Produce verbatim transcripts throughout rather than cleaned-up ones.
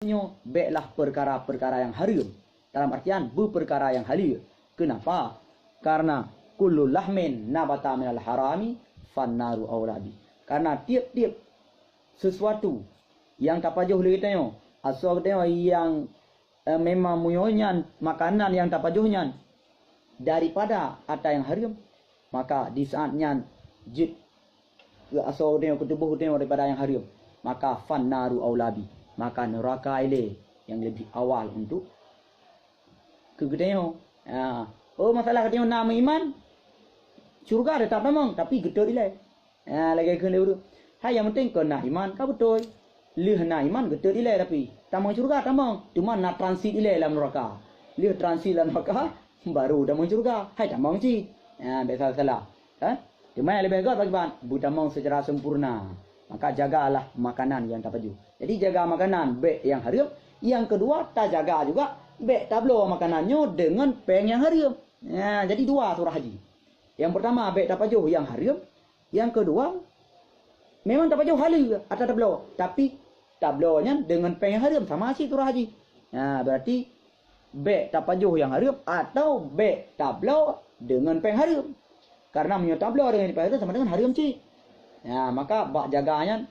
Nyoe béklah peukara-peukara nyang hareuem, dalam artian beupeukara nyang haleue. Keunapa? Karena kullu lahmin nabata minal harami fannaru aula bih. Karena tiep-tiep sesuatu nyang tapajoh lé geutanyoe, asoe geutanyoe nyang, eh, memang meunyoe nyan makanan nyang tapajoh nyan daripada atra nyang hareuem, maka di saat nyan jeuet keu asoe geutanyoe, keu tuboh geutanyoe daripada nyang hareuem, maka fannaru aula bih, maka neuraka ilée nyang leubeh awai untuk keu geutanyoe. Ha. Oh, masalah geutanyoe na meuiman, syeuruga teutap tamong, tapi geutot ilée. Ha, lagée kheun lé ureueng, hai nyang penting kon na iman ka beutôi. Lheueh na iman geutot ilée, tapi tamong syeuruga tamong, teuma na transit ilée lam neuraka. Lheueh transit lam neuraka, baru tamong syeuruga. Hai tamong cit. Ha, bék salah-salah. Ha? Teuma nyang leubeh göt pakriban, beutamong seucara sempurna. Maka jagalah makanan nyang tapajoh. Jadi jaga makanan, bék nyang hareuem. Nyang keudua, tajaga juga bék tabloe makanan nyoe deungon péng nyang hareuem. Ha, jadi dua surah haji. Nyang peurtama bék tapajoh nyang hareuem, nyang keudua memang tapajoh haleue atra tabloe, tapi tabloe nyan deungon péng nyang hareuem, sama cit surah haji. Ha, berarti bék tapajoh nyang hareuem atau bék tabloe deungon péng hareuem. Karena meunyoe tabloe deungon péng hareuem sama dengan hareuem cit. Ha, maka bak jaga nyan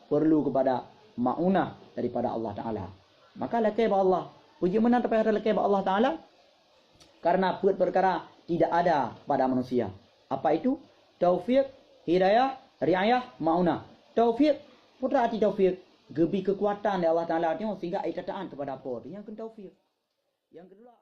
perlu kepada maunah daripada Allah Taala. Maka lakée bak Allah. Puji meunan tapayah lakée bak Allah Taala. Karena peuet peukara tidak ada pada manusia. Apa itu? Taufik, hidayah, riayah, maunah. Taufik, peue arti taufik? Geubri keukuatan lé Allah Taala nyoe sehingga ia taat kepada apa? Nyang kheun taufik. Nyang keudua,